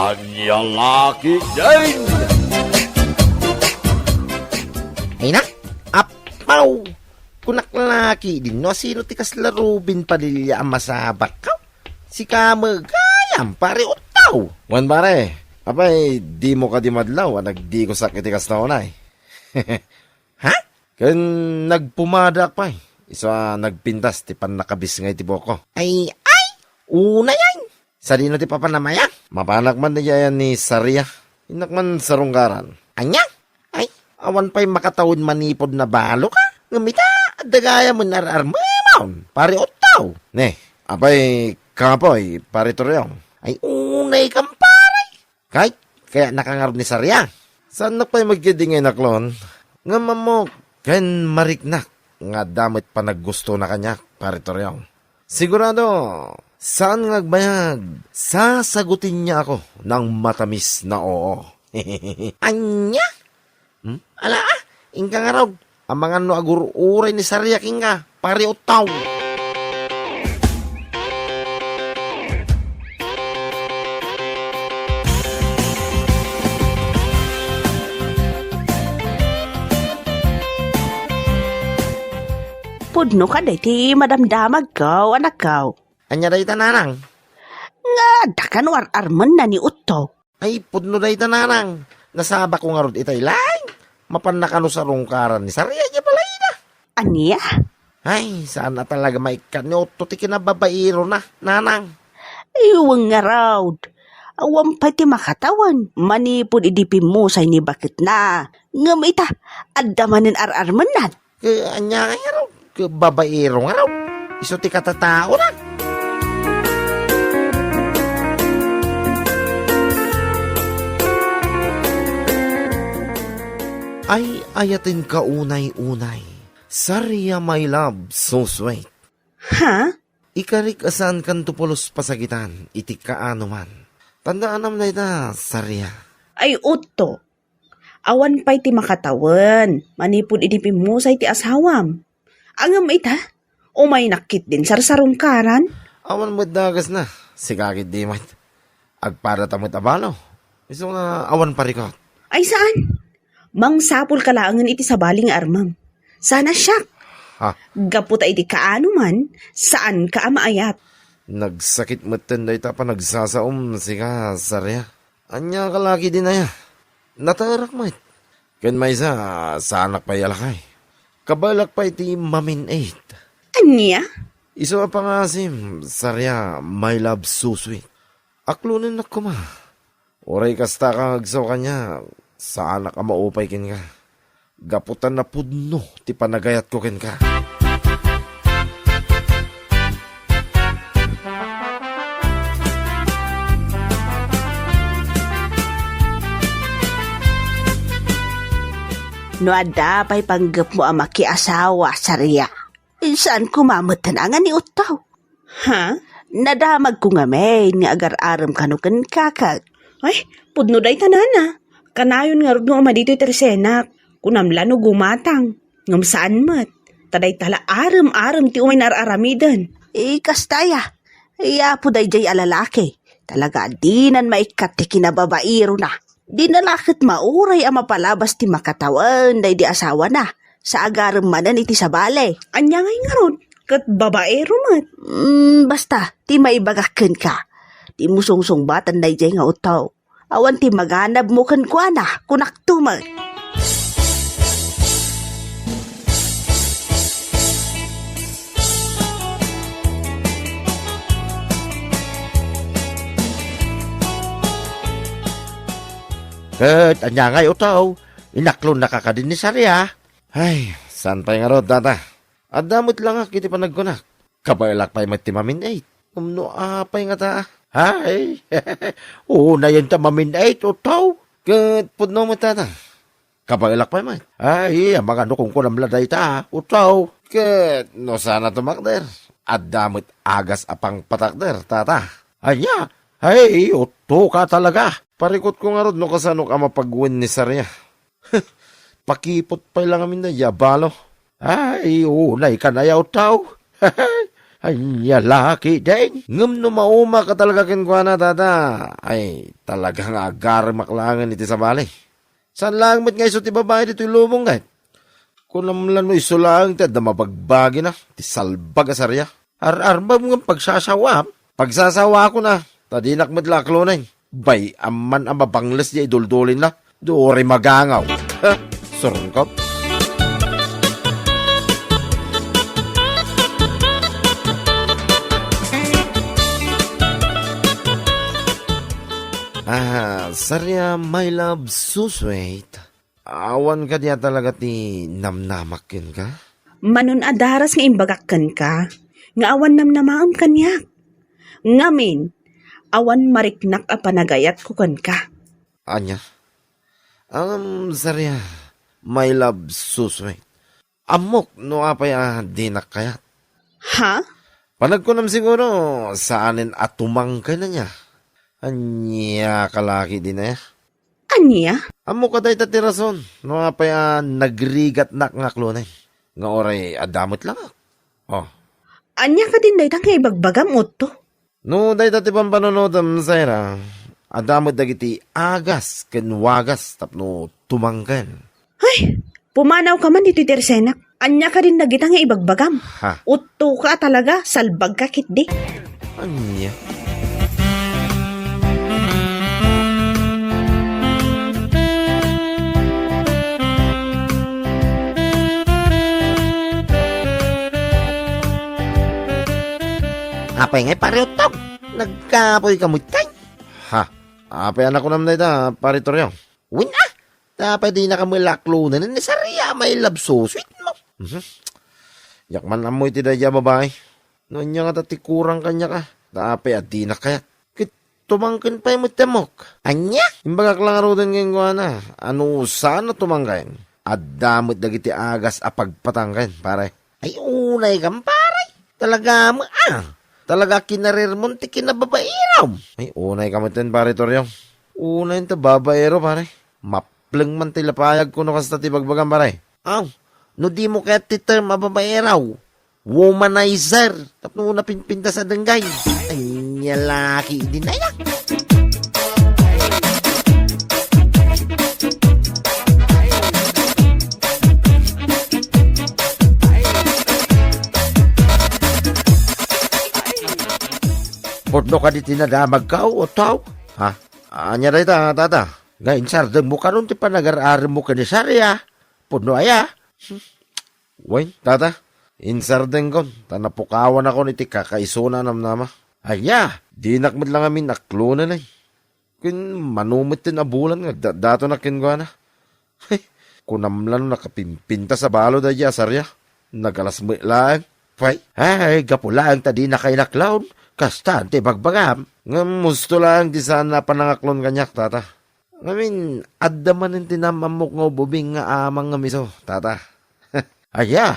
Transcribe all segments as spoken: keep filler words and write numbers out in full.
Ania la ketdin? Ay na, apaw! Kunak la ketdin no asino ti kasla Robin Padilla a masabak. Sika met gayam, pare Uttaw. Wen, pare, apay, dimo kadi madlaw a nagdigusak iti kasta unay? Ha? Ken nagpumadaak pay, isu a nagpintas ti pannakabisngay ti buokko. Ay, ay! Unay, ay! Sadino ti papanam aya? Mapanak man dayta ni Saria. Innak man sarungkaran. Ania? Ay, awan pay makatawen manipud nabaloka. Ngem ita, adda gayam met ar-armemon, pare Uttaw. Ne, apay, kapoy, pare Toriong. Ay, unay kam, pare. Kay, kayatnaka ngarud ni Saria. Saannak pay met ketdi nga inaklon. Ngem ammok ken mariknak nga adda met panaggustona kaniak, pare Toriong. Sigurado, saan nga agbayag, sasagutenna ako ng matamis na oo. Ania? Hmm? Ala, ah, inka ngarud. Amangan no agur-uray ni Saria kenka, pare Uttaw. Pudno kadi ti madamdamagko, anakko. Ania dayta, nanang? Nga adda kano ar-armenna ni Utto. Ay, pudno dayta, nanang. Nasabakko ngarud itay laeng. Mapanna kano sarungkaran ni Saria idiay balayna. Ania? Ay, saan a talaga maikkat ni Utto ti kinababairona, nanang. Ay, wen ngarud. Awan pay ti makatawen manipud idi pimmusay ni baketna. Ngem ita, adda manen ar-armenna. Ket ania ngay ngarud? Ket babaero ngarud. Isu ti katataona. Ay, ayatenka unay-unay. Saria, my love, so sweet. Ha? Ikarik a saankanto pulos pasagitan iti kaanoman. Tandaanam dayta, Saria. Ay, Utto. Awan pay ti makatawen manipud idi pimmusay ti asawam. Ngem ita, umaynak ketdin sarsarungkaran. Awan met dagasna, sika ketdi met. Agpadata met a balo. Isu nga awan parikut. Ay, saan? Mangsapulka laengen iti sabali nga armem. Saan a siak. Ha? Gapu ta iti kaanoman, saanka a maayat. Nagsakit metten dayta a panagsasaom, sika, Saria. Ania ka la ketdin aya? Nataerak met. Ken maysa, saanak pay a lakay. Kabaelak pay ti mamin-it. Ania? Isu a pangasim, Saria, my love, so sweet. Aklonennak koma. Uray kasta ka nga agsaw kaniak, saanak a maupay kenka. Gapu ta napudno ti panagayatko kenka. No adda pay panggepmo a makiasawa, Saria, saan koma metten a nga ni Utto. Ha? Nadamagko ngamin nga agar-arem kano kenka ket. Ay, pudno dayta, nana. Kanayon ngarud nga uma ditoy ti resenak. Kunam la no gumatang. Ngem saan met. Ta dayta la arem-arem ti umay ar-aramiden. Eh, kasta aya. Ay, apo daydiay a lalaki. Talaga a dinan maikkat ti kinababairona. Dina la ket mauray a mapalabas ti makatawen daydi asawana, sa agarem manen iti sabali. Ania ngay ngarud? Ket babaero met. Mm, basta, ti maibagak kenka, dimo sungsungbatan daydiay nga Utto. Awan ti maganabmo kenkuana, kunakto met. Ket ania ngay, Utto? Inaklonnaka kadi ni Saria? Ay, saan pay ngarud, tata? Adda met langak iti panagkunak. Kabaelak pay met ti mamin-it. Ngem no apay ngata? Ay, unayen ta mamin-it, Utto. Ket pudno met, tata. Kabaelak pay met. Ay, amangan no kunkunam la dayta, Utto. Ket no saan a tumakder, adda met agas a pangpatakder, tata. Ania? Ay, Utto ka talaga. Parikutko ngarud no kasanok a mapagwen ni Saria. Pakipot pay la ngamin daydiay a balo. Ay, unay ka nayaw, Utto. Ania la ketdin? Ngem no maumak a talaga kenkuana, tata, ay, talaga nga agaremak laengen iti sabali. Saan laeng met nga isu ti babai ditoy lubong, ket kunam la no isu laeng ti adda mabagbagina, ti salbag a saria. Ar-arbem ngem pagsasawaam? Pagsasawaakon a, ta dinak met la aklonen. Bay-am man a mabangles diay duldulinna. Duri magangaw. Ha? Surungkot. Ah, saria, my love, so sweet. Awan kadi a talaga ti namnamak kenka? Manon a daras nga imbagak kenka, nga awan namnamaem kaniak. Ngamin, awan mariknak a panagayatko kenka. Ania? Ngem, saria, my love, so sweet. Ammok no apay a dinak kayat. Ha? Panagkunam siguro, saanen a tumangken ania. Ania ka la ketdin aya? Ania? Ammok a dayta ti rason no apay a nagrigatnak nga aklonen. Nga uray adda met langak. Oh. Ania kadin dayta nga ibagbagam, Otto? No dayta ti pampanunotem, Zaira, adda met dagiti agas ken wagas tapno tumangken. Ay, pumanawka man ditoy tersenak. Ania kadin dagita nga ibagbagam? Ha? Uttoka a talaga, salbagka ketdi. Ania? Apay ngay, Pare Utto? Nagkapoyka met kay? Ha? Apay a nakunam dayta, Pare Torreon? Wen a, ta apay dinaka met la aklonen ni saria, my love, so sweet mo. Mhm. Diak man ammo iti daydiay a babai. No ania ngata ti kurang kaniak a, ta apay a dinak kayat. Ket tumangken pay met ti ammok. Ania? Imbagak la ngaruden kenkuana a no saan a tumangken, adda met dagiti agas a pagpatangken, pare. Ay, unaykam, pare. Talaga met, ah. Talaga kinarirmon ti kinababairom. Ay, unaykam metten, Pare Torreon. Unayen ta babairo, pare. Mapleng man ti lapayag kuno kasta ti bagbagam, pare. Aw, no dimo kayat ti term a babairo, womanizer. Tapno napinpintas a denggay. Ania la ketdin aya? Pudno kadi ti nadamagko, Otto? Ha? Ania dayta, tata? Nga insardengmo kanon ti panagar-aremmo ken ni Saria? Pudno aya? Wen, tata, insardengkon, ta napukawanakon iti kakaisuna a namnama. Ania, dinak met la ngamin aklonen, ay. Ken mano metten a bulan nga agdatdatonak kenkuana. Ay, kunam la no nakapimpintas a balo daydiay a Saria. Nagalas met laeng. Pay, ay, gapu laeng ta dinaka inaklon. Kasta ti ibagbagam. Ngem husto laeng ti saan a panangaklon kaniak, tata. Ngamin, adda manen ti naam-ammok nga ub-ubing nga amang ngem isu, tata. Aya,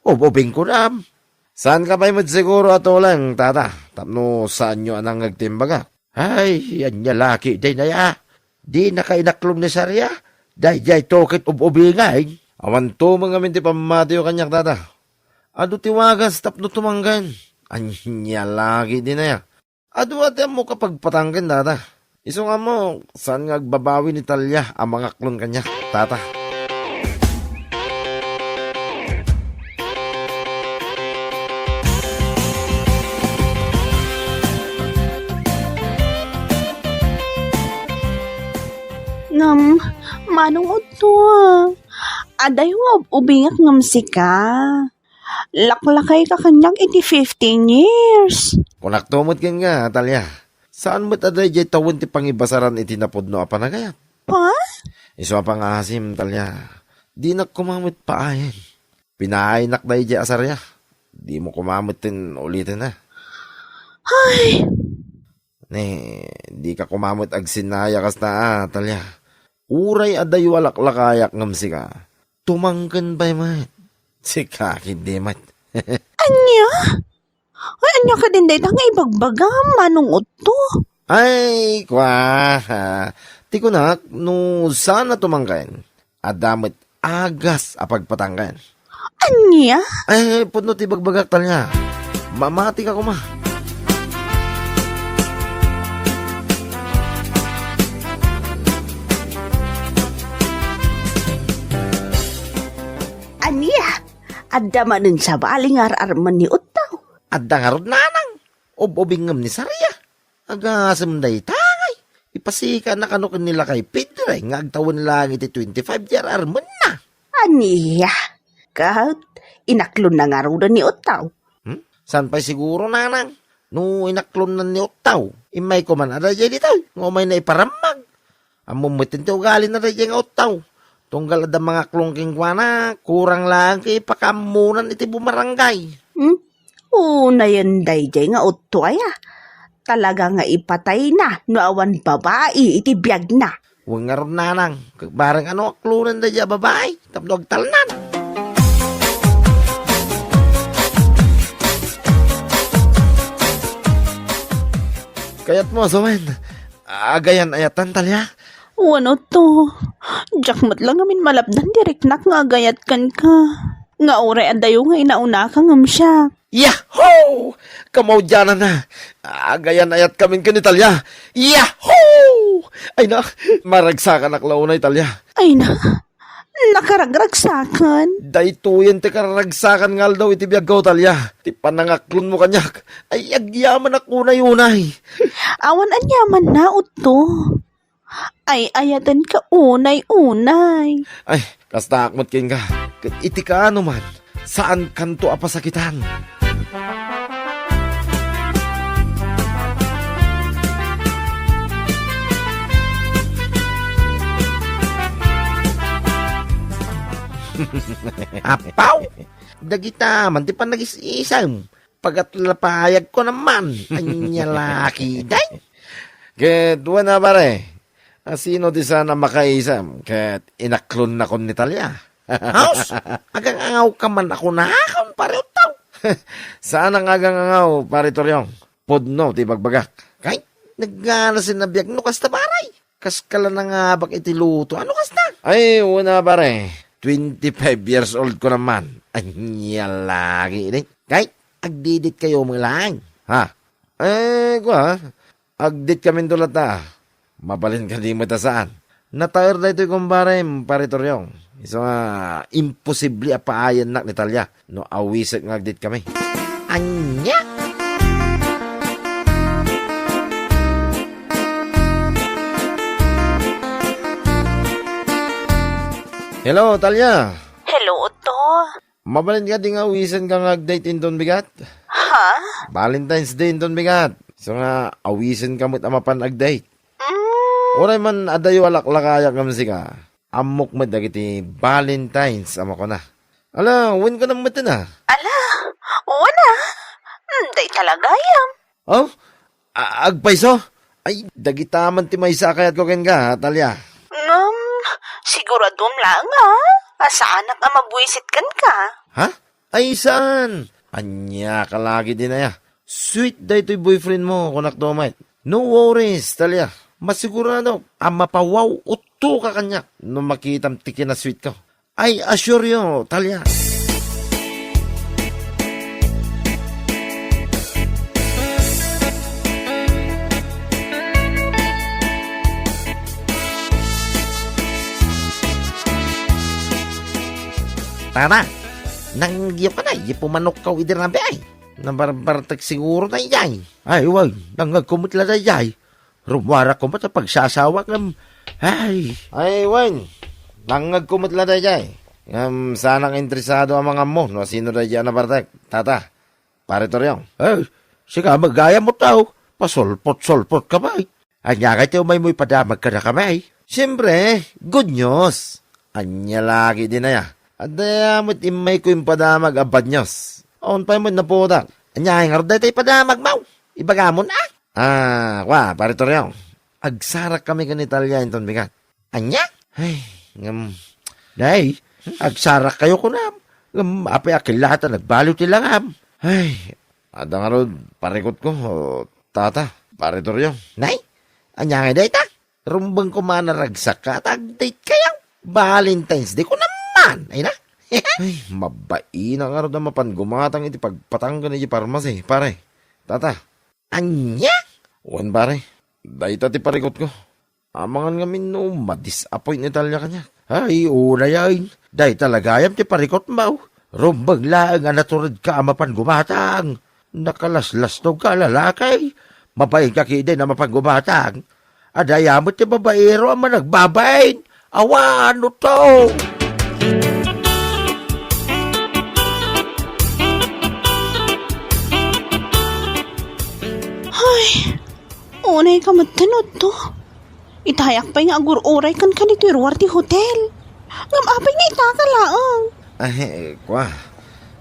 ub-ubing kunam. Saanka pay met siguro a tuleng, tata, tapno saanyo a nangngeg ti imbagak. Ay, ania la ketdin aya? Dinaka inaklon ni Saria? Daydiay to ket ub-ubingen. Awan tumeng ngamin ti pammatiyo kaniak, tata. Adu ti wagas tapno tumangken. Ania la ketdin aya? Adu a ti ammok a pagpatangken, tata. Isu nga ammok, saan nga agbabawi ni Talia a mangaklon kaniak, tata. Ngem, Manong Otto, adayo nga ub-ubingak ngem sika. Laklakayka kaniak iti fifteen years. Kunakto met kenka, Talia. Saan met a daydiay tawen ti pangibasaran iti napudno a panagayat. Ha? Isu a pangngaasim, Talia. Dinak koma met paayen. Pinaaynak daydiay a Saria. Dimo koma metten uliten a. Ay! Ne, dika koma met agsinaya kasta a, Talia. Uray adayo a laklakayak ngem sika, tumangken pay met. Sika, ketdi met. Ania? Ay, ania kadin dayta nga ibagbagam, Manong Otto? Ay, kua, ha. Ti kunak, no saan a tumangken, adda met agas a pagpatangken. Ania? Ay, pudno ti ibagbagak, Talia. Mamati ka koma. Ania? Adda manen sabali nga ar-armen ni Utto? Adda ngarud, nanang. Ub-ubing ngem ni Saria. Agasem dayta ngay. Ipasika na kano ken ni lakay Pedre nga agtawen laeng iti twenty-five ti ar-armenna. Ania? Ket inaklonna ngaruden ni Utto? Hmm? Saan pay siguro, nanang? No inaklonnan ni Utto, immayko man a daydiay ditoy nga umayna iparammag. Ammom met ti ugalina daydiay nga Utto. Tunggal adda mangaklon kenkuana, kurang laeng ti ipakaammonan iti bumarangay. Hmm? Unayen daydiay nga Utto aya. Talaga nga ipatayna no awan babai iti biagna. Wen ngarud, nanang, bareng ano aklonen daydiay a babai tapno agtalnan. Kayatmo a sawen, agayan-ayatan, Talia? Wen, Utto. Diak met la ngamin malapdan ti riknak nga agayat kenka. Nga uray adayo nga inaunaka ngem siak. Yahoo! Kamaudiananna. Agayan-ayat kamin ken ni Talia. Yahoo! Ay na, maragsakanak la unay, Talia. Ay na, nakaragragsakan. Daytoyen ti kararagsakan nga aldaw iti biagko, Talia. Ti panangaklonmo kaniak. Ay, agyamanak unay-unay. Awan aniamanna, Utto. Ay, ayatenka unay-unay. Ay, kastaak met kenka. Ket iti kaano man, saankanto a pasakitan. Apaw! Dagita man ti panagis-isem. Pagatlapayagko naman. Ania la ketdi? Ket wen a, pare, asino ti saan a makaisem ket inaklonnakon ni Talia? Haus, agang-angawka man a kunakon, pare Utto. Saanak nga agang-angaw, pare Toriong. Pudno ti ibagbagak. Kay, naganasin a biag no kasta, pare. Kaskala nangabak iti luto. Ano kasta? Ay, una, pare. Twenty-five years old ko naman. Ania la ketdi. Kay, agdidit kayo met laeng. Ha? Eh, kua, agdit kaminto latta. Mabalin kadi met a saan. Nataer daytoy kumbarem, pare Toriong. Isu nga, imposible a paayannak ni Talia no awiset nga agdit kami. Ania? Hello, Talia. Hello, Utto. Mabalin kadi nga awisenka nga ag-date inton bigat? Ha? Valentine's Day inton bigat. Isu nga awisenka met a mapan ag-date. Mm. Uray man adayo a laklakayak ngem sika, ammok met dagiti Valentines a makuna. Ala, wen ka na met na. Ala, wen a. Hmm, dayta la gayam. Oh? A-, agpayso? Ay, dagita man ti maysa a kayatko kenka, Talia. Ngem, siguradom laeng a, a saanak a mabuisit kenka. Ha? Ay, saan? Ania ka la ketdi, Talia? Sweet daytoy boyfriend mo, kunak to met. No worries, Talia. Masiguradok a mapawaw-utto ka kaniak no makitam ti kinasweet ko. I assure you, Talia. Tara, nangngegyo ka na, ya pumanokkaw idi rabii. Nabarbartek siguro daydiay. Ay, wen, nangngegko met la daydiay. Rummuarakko met a pagsasawak ngem, ay. Ay, wen, nangngegko met la daydiay. Ngem saanak interesado a mangammo no asino daydiay a nabartek, tata, pare Toriong. Eh, sika met gayam, Utto. Pasulpot-sulpot ka pay. Ania ngay ti umaymo ipadamag kadakami? Siempre, good news. Ania la ketdi, Talia? Adda met immayko impadamag a bad news. Awan pay met naputak. Ania ngay ngarud dayta ipadamagmo? Ibagamon a? Ah, kua, pare Toriong. Agsarak kami ken ni Talia inton bigat. Ania? Ay, ngem, day, agsarak kayo kunam. Ngem, apay a killata nagbaliw ti langam. Ay, adda ngarud parikutko, tata, pare Toriong. Nay, ania ngay dayta? Rumbeng koma a naragsak ka, ta ag-date kayo. Valentine's Day ko naman, ay na. Ay, mabaina ngarud a mapan gumatang iti pagpatang ken iti parmasi, pare. Tata. Ania? Wen, pare. Dayta ti parikutko. Amangan ngamin no madisappoint ni Talia kaniak. Ay, unay ay. Dayta la gayam ti parikutmo. Rumbeng laeng a naturedka a mapan gumatang. Nakalaslastogka a lalaki. Mabainka ketdin a mapan gumatang. Adda aya met ti babaero a managbabain. Awan, no to. Ay, unay ka met, Otto. Itayak pay nga agur-uray kenka ditoy ruar ti hotel. Ngem apay nga itaka laeng? Ay, kua.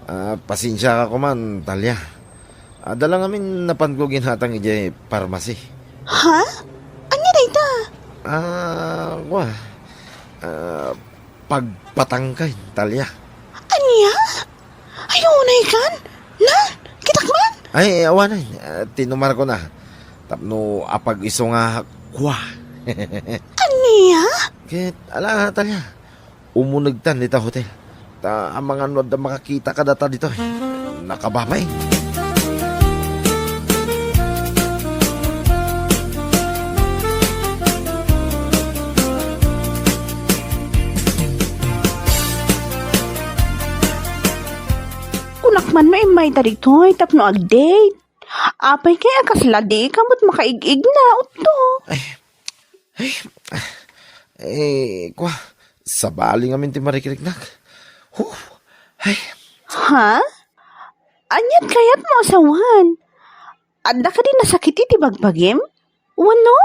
Ah, pasensiaka koman, Talia. Adda la ngamin napanko ginatang idiay parmasi. Ha? Ania dayta? Ah, kua. Ah, pagpatangkayo, Talia. Ania? Ay, unay kan? Na? Kitak man? Ay, awanen. Ah, tinumarko na. Tapno apag-isu nga kua. Ania? Ket, ala, Talia. Umunegtan dita hotel. Ta amangan no adda makakita kadata ditoy. Nakababain. Kunak man no immayda ditoy tapno ag-date. Apay kay a kasla dika met makaig-igna, Otto? Ay, ay, eh, kua, sabali ngamin ti marikriknak. Huh, ay. Ha? Aniat kayatmo a sawen? Adda kadi nasakit iti bagbagim? Wenno,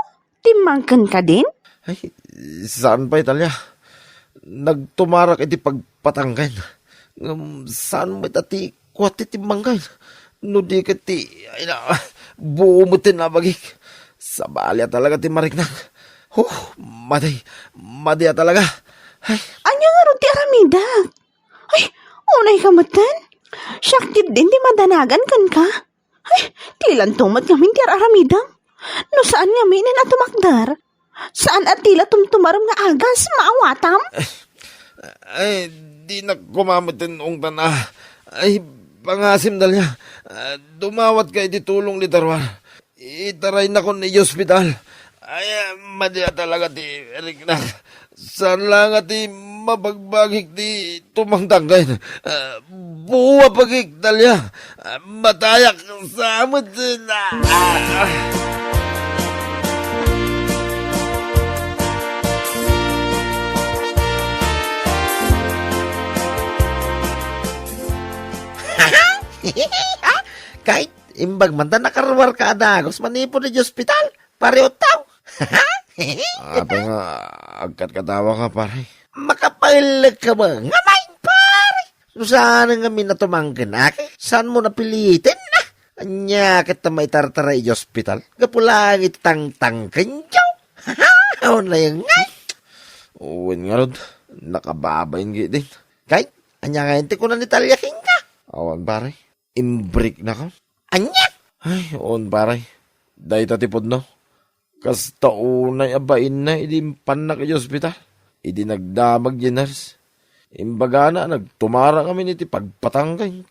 timmangken kadin? Ay, saan pay, Talia. Nagtumarak iti pagpatangken. Ngem saan met a ti kua ti timmangken. No di ket ti, ay na, buo met ti nabagik. Sabali a talaga ti mariknak. Huh, madi, madi a talaga. Ay. Ania ngarud ti aramidak? Ay, unay ka metten? Siak ketdin ti madanagan kenka. Ay, ti lanto met ngamin ti ar-aramidem. No saan ngaminen a tumakder, saan a ti la tumtumarem nga agas, maawatam? Ay, dinak koma metten ungtan a. Ay, pangasim, Dalia. Ah, dumawatka iti tulong dita ruar. Itaraynakon iti ospital. Ay, madi a talaga ti riknak. Saan la nga ti mabagbagik ti tumangtangken. Ah, buo a pagik, Dalia. Ah, matayak sa met. Ah, ah. Kay, imbag man ta nakaruarka a dagus manipud iti ospital, pare Otto. Apay nga agkatkatawa ka, pare? Makapaellek ka ba? Nga main, pare! No saan nga minna tumangken, aki? Saanmo napiliten na? Ania ket ta maitartara iti ospital? Gapu laeng iti tangtangken, jaw! Awan na yan nga. Wen ngarud, nakababain gidin. Kay, ania nga ti kuna ni Talia kenka? Awan, pare. Imbriknaka? Ania? Ay, on, pare. Dayta ti pudno. Kasta unay a bainna idi impannak iti ospital. Idi nagdamag ti nurse, imbagana a nagtumara ngamin iti pagpatangken.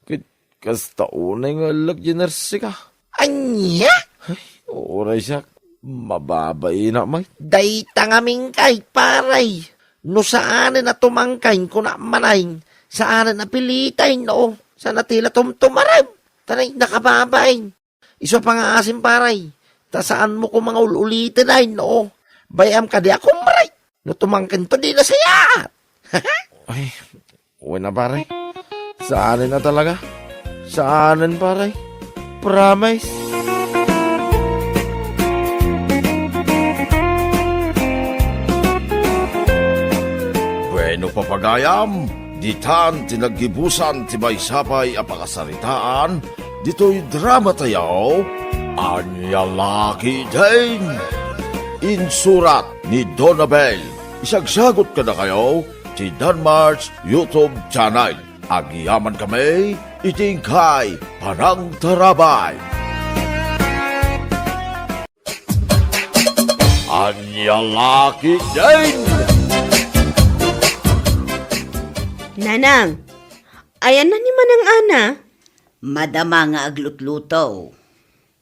Ket kasta unay nga ellek ti nurse ka. Ania? Ay, uray siak. Mababaina met. Dayta ngamin kay, pare. No saanen a tumangken, kuna manen, saanen a piliten, no? Saan a ti la tumtumarem. Tanay, nakababain. Isu a pangaasim, pare. Ta saanmo koma nga ul-uliten ay, no? Bay-am kadi a kumre. No tumangkento, di nasayaat. Ay, wen a, pare. Saanen a talaga. Saanen, pare. Promise. Bueno, papagayam, ditan ti naggibusan ti maysa pay a pakasaritaan ditoy drama tayo, Ania La Ketdin. Insurat ni Donabel. Isagsagut kadakayo ti Danmar's YouTube channel. Agyamankami iti inkay panangtarabay. Ania La Ketdin! Nanang, ayanna ni Manang Ana? Madama nga aglutluto.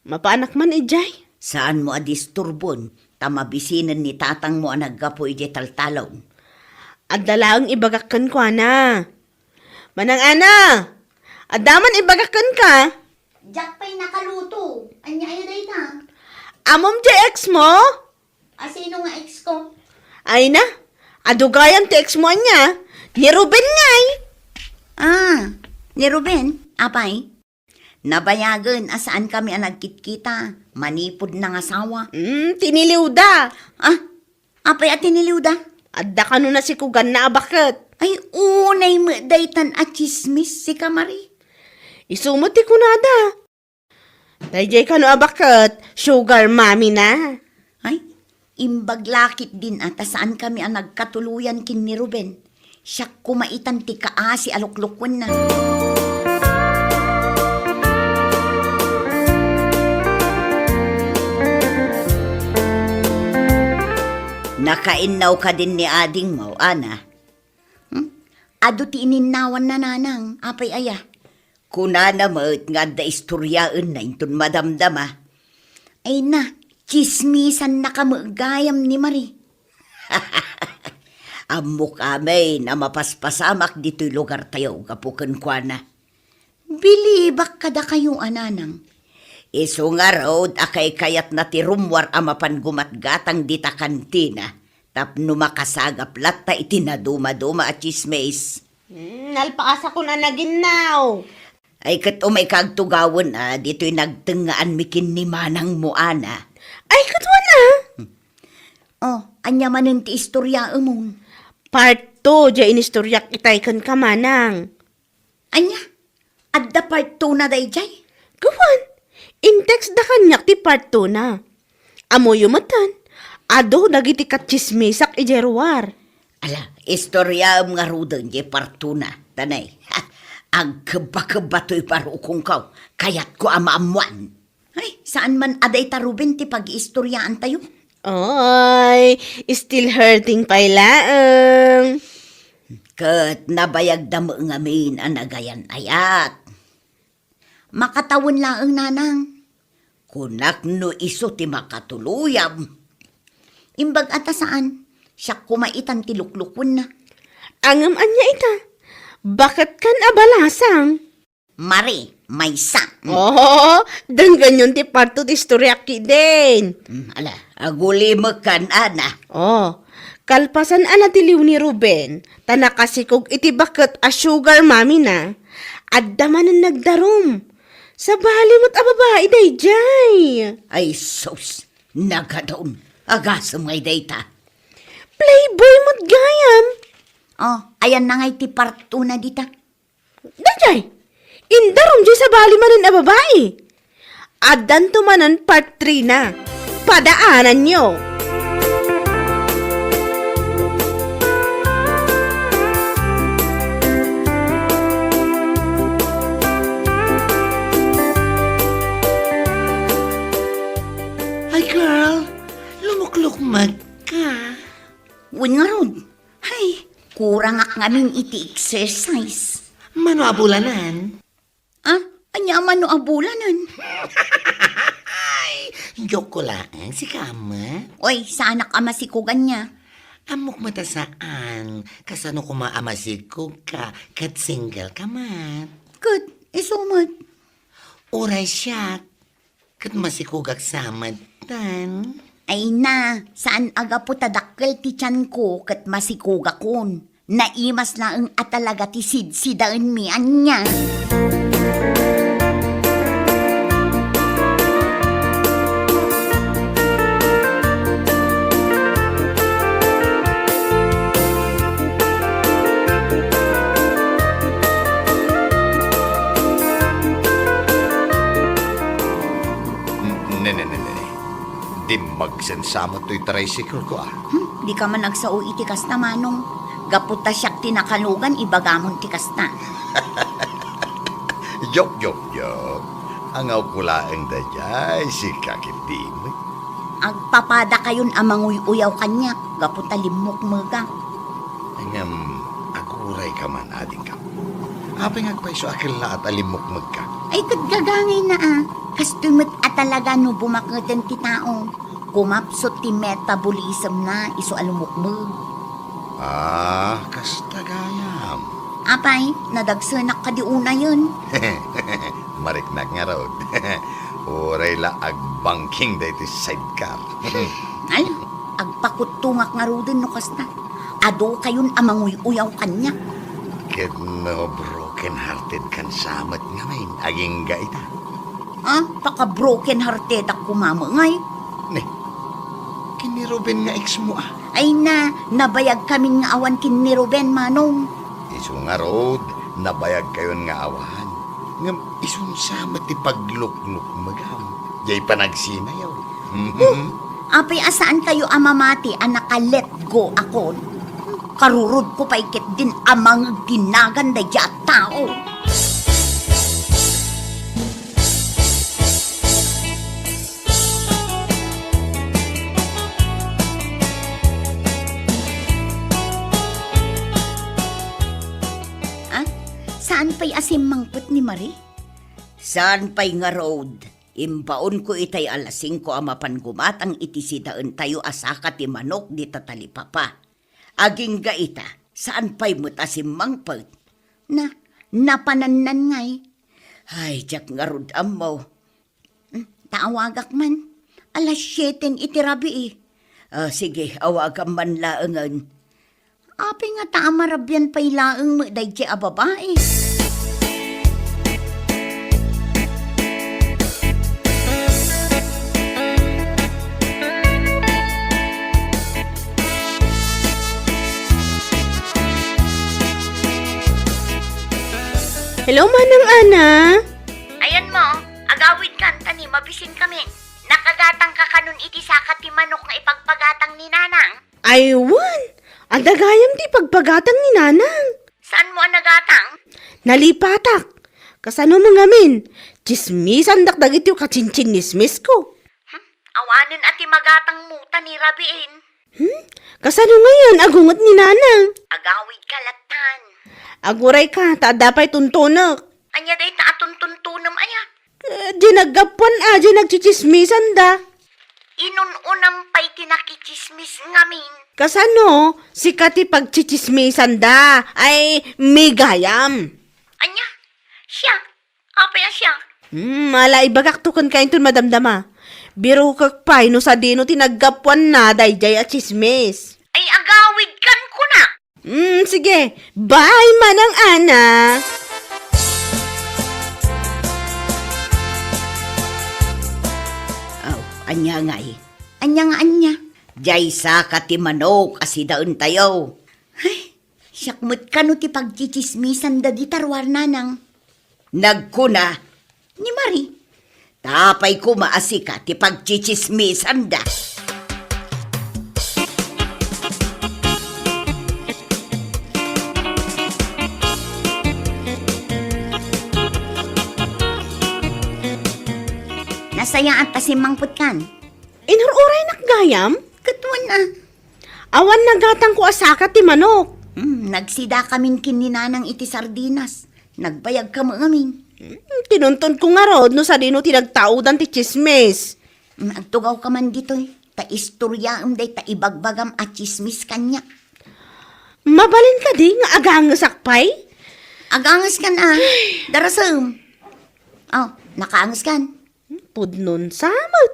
Mapaanak man idiay? Saanmo a disturbon, ta mabisinen ni tatangmo a naggapu idiay taltalon. Adda laeng ibagak kenkuana. Manang Ana, adda man ibagak kenka? Diak pay nakaluto. Ania aya dayta? Ammom diay ex mo? A, sino nga ex ko? Ay na, adu gayam ti ex mo ania? Ni Ruben ngay. Ah, ni Ruben? Apay? Nabayagen a saan kami a nagkitkita. Manipud nangasawa. Mm, tiniliw da. Ah, apay a tiniliw da? Adda kano nasikuganna a baket. Ay, unay met daytan a chismis, sika, Mari. Isu met ti kunada. Daydiay kano a baket, sugar mommy na. Ay, imbag la ketdin a ta saan kami a nagkatuloyan ken ni Ruben. Siak koma itan ti kaasi a luklukuenna. Nakainnaw kadin ni adingmo, Ana? Hmm? Adu ti ininnawanna, nanang. Apay aya? Kunana met nga adda istoriaenna inton madamdama. Ay na, tsismisannaka met gayam ni Mari. Ammok amin a mapaspasamak ditoy lugartayo gapu kenkuana. Bilibak kadakayo a nanang. Isu ngarud a kaykayatna ti rummuar a mapan gumatgatang dita kantina tapno makasagap latta iti nadumaduma a tsismis. Hmm, nalpaasakon a naginnaw. Ay, ket umayka agtugawen a ditoy nagtengngaanmi ken ni manangmo, Ana. Ay, ket wen a. Oh, ania manen ti istoriaemon? Part two, diay inistoriak itay kenka, manang. Ania? Adda part two na daydiay? Gawan, in-text da kaniak ti part two na. Ammoyo metten, adu dagiti katsismisak idiay ruar. Ala, istoriaem ngaruden diay part two na, tanay. Agkebba-kebba toy barukongko, kayatko a maammoan. Ay, saan man a dayta Ruben ti pag-iistoriaantayo? Oy, still hurting pay laeng. Ket nabayagda met ngamin a nagayan-ayat. Makatawen laeng, nanang. Kunak no isu ti makatuloyam. Imbag a ta saan, siak koma itan ti luklukuenna. Ngem ania ita? Baket kan a balasang? Mari, maysa. Mm. Oh, denggenyon ti part two ti istoriak ketdin. Mm, ala, agulimek kan, Ana. Oh, kalpasan a natiliw ni Ruben, ta nakasikog iti baket a sugar mommy na, adda manen nagdarum. Sabali met a babai daydiay. Ay sus, nagadun. Agasem ngay dayta. Playboy met gayam. Oh, ayanna ngay ti part two na dita. Daydiay, indarum diay sabali manen a babai. Addanto manen part three na. Padaananyo. Ay, girl, lumuklukmeg ka. Wen ngarud. Ay, kurangak ngamin iti exercise. Mano a bulanen? Ah, ania a mano a bulanen? Ay, joke ko laeng, sika, ama. Oy, saanak a masikog ania. Ammok met a saan, kasano koma a masikog ka, ket single ka met. Ket, isu met. Uray siak, ket masikogak sa met, tan. Ay na, saan a gapu ta dakkel ti tianko ket masikogakon. Naimas laeng a talaga ti sidsidaenmi ania. N-, ne, ne, ne, ne. Dimmagsen sa met toy tricycle ko, ah. Hmm, dika man agsao iti kasta, Manong. Gapu ta siak ti nakalugan, ibagamon ti kasta. Joke, joke, joke. Angawko laeng daydiay, sika ketdi met. Agpapadakayon a manguy-uyaw kaniak, gapu ta limmukmegak. Ngem, aguray Ikaw man, adingko. Apay nga agpayso a kellaat a limmukmegka? Ay, ket gagangayna a. Kastoy met a talaga no bumaketen ti tao. Kumapsut ti metabolism na isu a lumukmeg. Ah, kasta gayam. Apay, nadagsenak kadi unayen? Mariknak ngarud. Uray la agbangking daytoy sidecar. Ala, agpakuttongak ngaruden no kasta. Adu kayon a manguy-uyaw kaniak. Ket no broken hearted kan sa met ngamin, agingga ita. Ah, paka-broken hearted ak kumamengay. Ne, ken ni Ruben nga ex mo a? Ay na, nabayag kamin nga awan ken ni Ruben, Manong. Isu ngarud, nabayag kayon nga awan. Ngem isun sa met ti pagluknukmegam. Jay panagsinayaw. Mhm. Apay a saan kayo a mamati a naka-let go akon? Karurod ko pay ket din a mangeg ti nagan daydi a tao. Ah, saan pay a simmangpet ni Marie? Saan pay ngarud. Imbaonko itay alas singko a mapan gumatang iti sidaentayo a saka ti manok dita talipapa. Agingga ita, saan pay met a simmangpet. Na, napanannan ngay. Ay, diak ngarud ammo. Hmm, ta awagak man. Alas siete iti rabii. Ah, sige, awagam man laengen. Apay ngata a marabian pay laeng met daydiay a babai? Hello, Manang Ana. Ayan mo, agawid kan tani, mabisin kami. Nakagatang ka kanon iti saka ti manok nga ipagpagatang ni Nanang? Ay, wen. Adda gayam ti ipagpagatang ni Nanang. Saan mo a nagatang? Nalipatak. Kasano mo ngamin? Tsismisandak dagiti kachinchinnismisko. Hmm? Awanen a ti magatang mo ta ni rabiin. Hmm? Kasano ngayon? Agunget ni Nanang. Agawid ka latan. Aguray ka, ta adda pay tuntunek. Anya dayta a tuntuntunem aya? Eh, di naggapuan a, di nagchichismisan da. Inun-unam pay ti nakichismis ngamin. Kasano? Sika ti pagchichismisan da. Ay, migayam. Anya? Siya? Apay a siya? Hmm, ala, ibagak to ken kainton madamdama. Birokek pay no sadino ti naggapuan na daydiay a chismis. Ay, agawid kan kuna. Hmm, sige. Bye, Manang Ana. Aw, anya ngay? Anya nga anya? Diay saka ti manok a sidaentayo. Ay, siak met kano ti pagchichismisan dagita ruar, Nanang. Nagkuna ni Marie, ta apay koma a sika ti pagchichismisanda. Nasayaat a simmangpetkan. Inur-uraynak gayam? Ket wen a. Awan nagatangko a saka ti manok. Hmm, nagsida kamin ken ni Nanang iti sardinas. Nagbayag kami ngamin. Hmm, tinunton ko ngarud no sadino ti nagtaudan ti chismis. Hmm, agtugaw ka man ditoy. Ta istoryaem dayta ibagbagam a chismis kaniak. Mabalin kadi nga agangesak pay? Agangeskan a. Darasem. Oh, nakaangeskan. Hmm, pudnon sa met.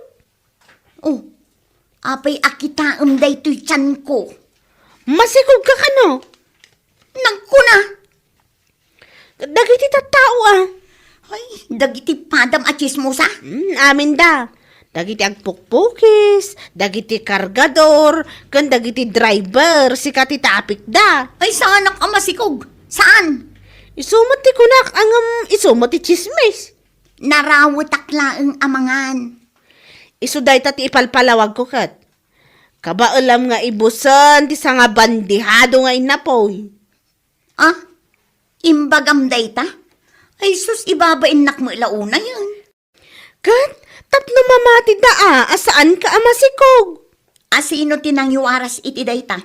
Oh, apay a kitaem daytoy tianko? Masikog ka kano? Nagkuna. Dagiti tattao a. Ay, dagiti padam a chismosa? Hmm, aminda. Dagiti agpukpukis, dagiti kargador, ken dagiti driver, sika ti tapikda. Ay, saanak a masikog. Saan? Isu met ti kunak, ngem isu met ti chismis. Narawetak laeng a mangan. Isu dayta ti ipalpalawagko ket. Kabaelam nga ibusen ti sangabandihado nga innapoy. Ah, imbagam dayta? Ay sus, ibabainnak met la unayen. Ket tapno mamatida a, a saanka a masikog. A sino ti nangiwaras iti dayta?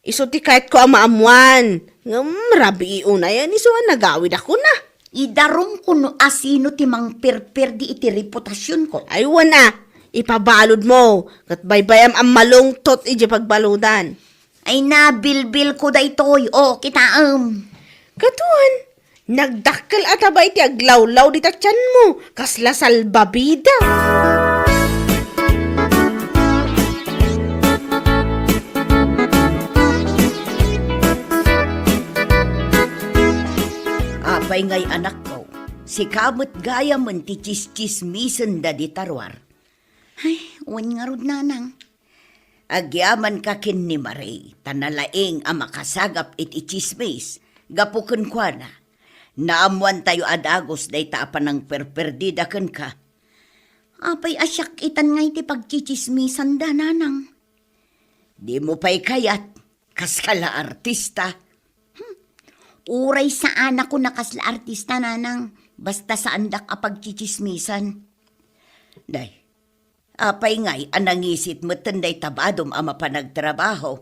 Isu ti kayatko a maammuan. Ngem rabii unay a ni isu a nagawid a kuna. Idarumko no asino ti mangperperdi iti reputasionko. Ay, wen a, ipabaludmo, ket baybayam a malungtot idiay pagbaludan. Ay, nabilbilko daytoy, o, kitaem. Kaduan, nagdakkel a taba iti aglawlaw dita tianmo, kasla salbabida. Apay ngay, anakko, sika met gayamen ti tsistsismisenda dita ruar. Ay, wen ngarud, nanang. Agyamanka ken ni Marie, ta nalaing a makasagap iti tsismis gapu kenkuana. Naammoantayo a dagus dayta a panangperperdida kenka. Apay a siak itan nga iti pagtsitsismisanda, nanang? Dimo pay kayat, kaskala artista. Hmm. Uray saanak a kasla artista, nanang, basta saandak a pagtsitsismisan. Day, apay ngay a nangisit metten dayta badom a mapan agtrabaho?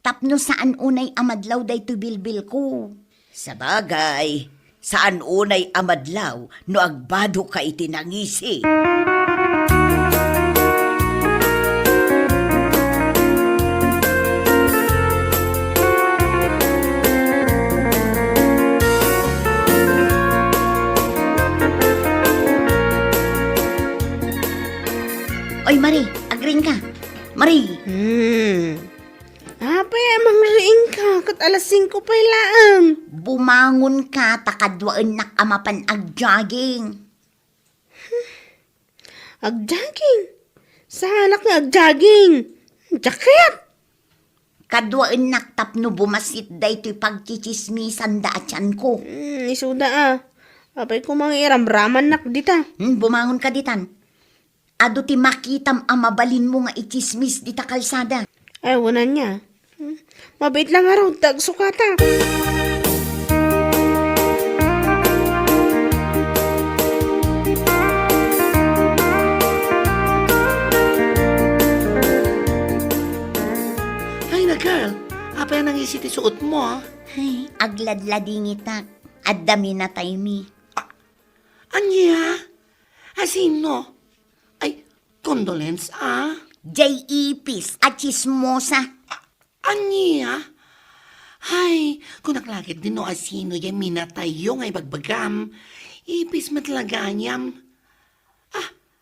Tapno saan unay a madlaw daytoy bilbilko. Sabagay, saan unay a madlaw no agbadoka iti nangisi. Oy, Marie, agriingka. Marie. Hmm. Apay a mangriingka, ket alas singko pay laeng. Bumangonka, ta kaduaennak a mapan agjogging. Agjogging? Saanak nga agjogging? Diak kayat. Kaduaennak tapno bumasit daytoy pagtsitsismisanda a tianko. Hmm, isuda a. Apay koma nga iramramannak dita. Hmm, bumangonka ditan. Adu ti makitam a mabalinmo nga itsismis dita kalsada. Ay, wen ania. Hmm, mabiit la ngarud ta agsukatak. Ay, na, girl, apay a nangisi ti suotmo, a? Ay, agladladingitak. Adda minataymi. A-, ania? Asino? Ay, condolence, a? Jay ipis a tsismosa. A-, ania? Ay, kunak la ketdi no asino jay minatayyo nga ibagbagam. Ipis met la gayam. A,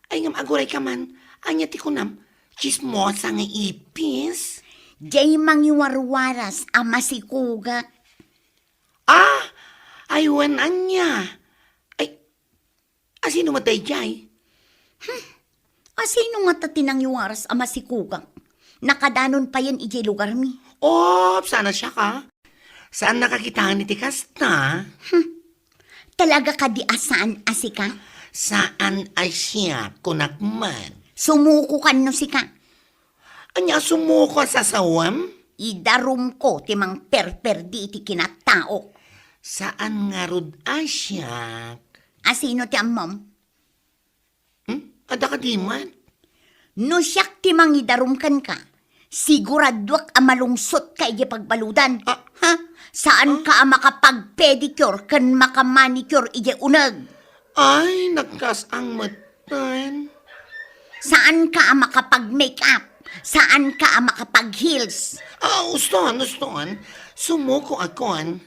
ay ngem agurayka man. Ania ti kunam? Tsismosa nga ipis? Jay mangiwarwaras a masikugak. A, ay wen ania? Ay, asino met dayjay? Hmm. Asino ngata ti nangiwaras a masikugak? Nakadanon payen idiay lugarmi. Op, saan a siak, a? Saannak a kitaen iti kasta? Hmm. Talaga kadi a saan a sika? Saan a siak, kunak man. Sumukokan no sika. Ania a sumuko a sasawem? Idarumko ti mangperperdi iti kinataok. Saan ngarud a siak? Asino ti ammom? Hmm? Adda kadi met? No siak ti mangidarum kenka, siguraduak a malungsotka idiay pagbaludan. A. Ha? Saanka a makapag-pedicure ken maka-manicure idiay uneg. Ay, nagkas-ang metten. Saanka a makapag-makeup. Saanka a makapag-heels. A, uston, uston. Sumuko akon.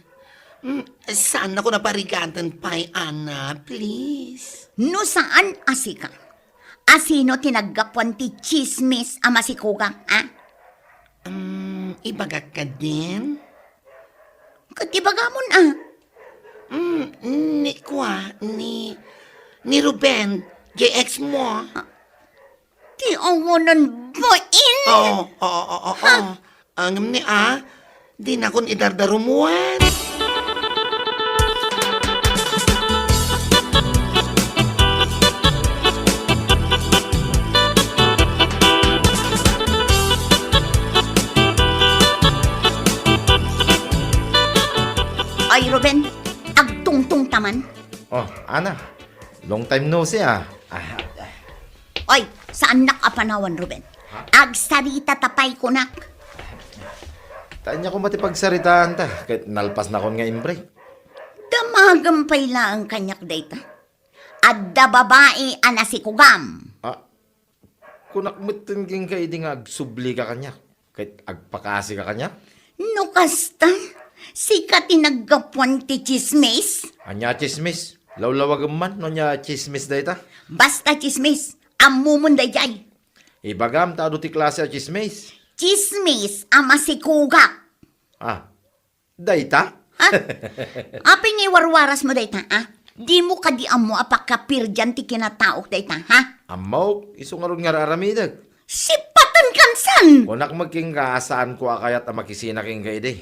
Mm, saannakon a parigaten pay, Ana, please. No saan a sika, asino ti naggapuan ti tsismis a masikugak, a? Mm, ibagak kadin? Ket ibagamon, a? Mm, ni kua, ni, ni Ruben, jay ex mo. A, ti awanan bain? Oo, oo, oo, oo. Ha? Ngem ni a, dinakon idardarumuen. Ay, Ruben, agtungtong ta man. Oh, Ana, long time no see, ah. Ah, Oy, saannak a panawan, Ruben. Ha? Agsarita ta pay kunak. Ta ania koma ti pagsaritaanta, ket nalpasnakon nga imbreak. Damagem pay laeng kaniak dayta. Adda babai a nasikugam. Ah, kunak metten kenka idi nga agsublika kaniak, ket agpakasika kaniak? No kasta, sika ti naggapuan ti tsismis? Ania a tsismis? Lawlawagem man no ania a tsismis dayta? Basta tsismis, ammomon daydiay. Ibagam ta adu ti klase a tsismis. Tsismis a masikugak. Ah, dayta? Ha? Apay nga iwarwarasmo dayta, a? Dimo kadi ammo a pakapirdian ti kinataok dayta, ha? Ammok, isu ngarud nga ar-aramidek. Sipatenkan san! Kunak met kenka a saanko a kayat a makisina kenka idi.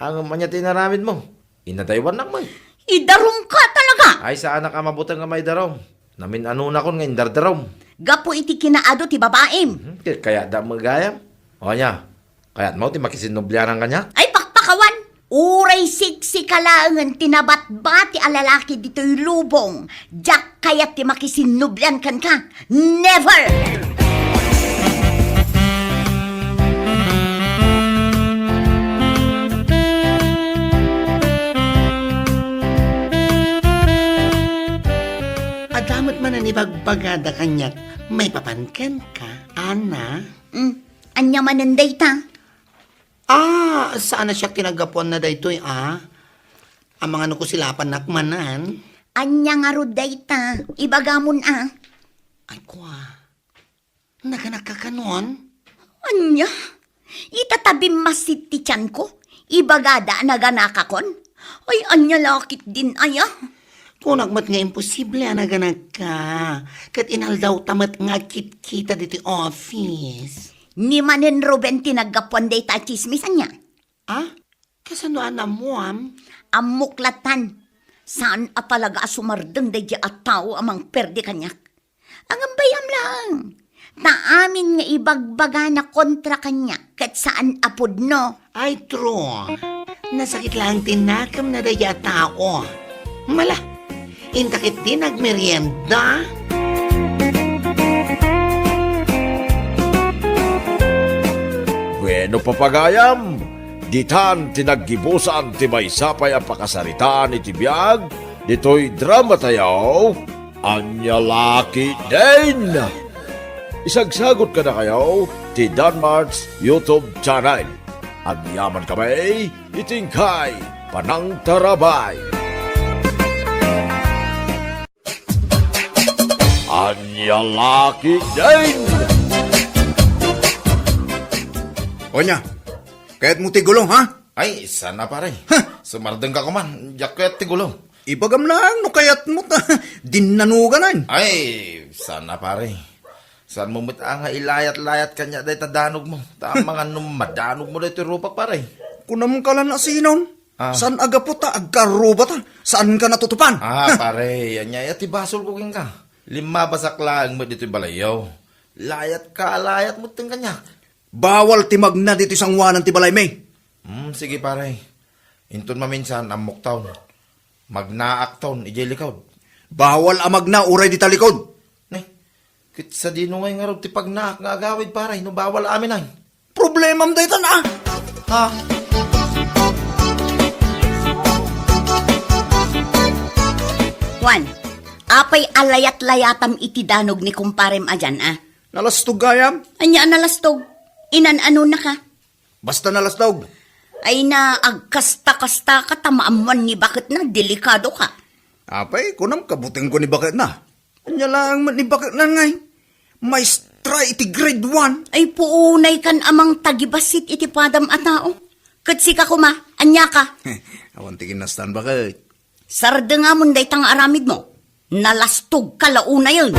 Ngem ania ti inaramidmo? Inadaywannak met. Idarumka talaga! Ay, saanak a mabuteng a maidarum. Namin-anonakon nga indardarum. Gapu iti kinaadu ti babaim. Mhm, ket kayatda met gayam. O ania? Kayatmo ti makisinnublianan kaniak? Ay, pakpakawan! Uray siksika laengen ti nabatbati a lalaki ditoy lubong, diak kayat ti makisinnublian kenka. Never! Adda met manen ibagbagada kaniak, maipapan kenka, Ana? Mm, ania manen dayta? Ah, saan a siak ti naggapuanna daytoy, a? Amangan no kusilapannak manen. Ania ngarud dayta? Ibagamon, a. Ay, kua. Naganakka kanon? Ania? Ita ta bimmassit ti tianko, ibagada a naganakakon? Ay, ania la ketdin aya? Kunak met nga imposible a naganakka. Ket inaldawta met nga agkitkita ditoy office. Ni manen Ruben ti naggapuan dayta a tsismis, ania? Ah? Kasano a naammoam? Ammok lattan. Saan a talaga a sumardeng daydiay a tao a mangperde kaniak. Ngem bay-am laeng, ta amin nga ibagbagana kontra kaniak ket saan a pudno. Ay, true. Nasakit laeng ti nakemna daydiay a tao. Mala, inta ketdi nagmerienda. Bueno, papagayam, ditan ti naggibusan ti maysa pay a pakasaritaan iti biag ditoy dramatayo. Ania la ketdin? Isagsagut kadakayo ti Danmart's YouTube channel. Agyamankami iti inkay panangtarabay. Ania la ketdin? O ania, kayatmo ti gulo, ha? Ay, saan a, pare. Ha? Sumardengka koman, diak kayat ti gulo. Ibagam laeng no kayatmo ta dinnanuganan. Ay, saan a, pare. Saanmo met a nga ilayat-layat kaniak dayta danogmo. Ta amangan no madanogmo daytoy rupak, pare. Kunam ka la no sinon. Ah. Saan a gapu ta agkarrubata? Saanka natutupan? Ah, pare, ania aya ti basolko kenka? Limmabasak laeng met ditoy balayyo. Layatka a layat metten kaniak. Bawal ti magna ditoy sangoanan ti balaymi. Hmm, sige, pare. Inton maminsan, ammokton. Magnaakton idiay likod. Bawal a magna uray dita likod. Ne, ket sadino ngay ngarud ti pagnaak nga agawid, pare, no bawal amin ay? Problemam daytan, a. Ha? Juan, apay a layat-layatam iti danog ni kumparem a dian, a? Nalastog gayam. Ania a nalastog? Inan-anonaka? Basta nalastog. Ay na, agkasta-kastaka ta maammoan ni baketna, delikadoka. Apay, kunam kabutengko ni baketna. Ania laeng met ni baketna ngay? Maestra iti grade one. Ay, puunaykan a mangtagibassit iti padam a tao. Ket sika koma, aniaka? Awan ti kinastan, baket. Sardengamon dayta nga aramidmo. Nalastogka la unayen.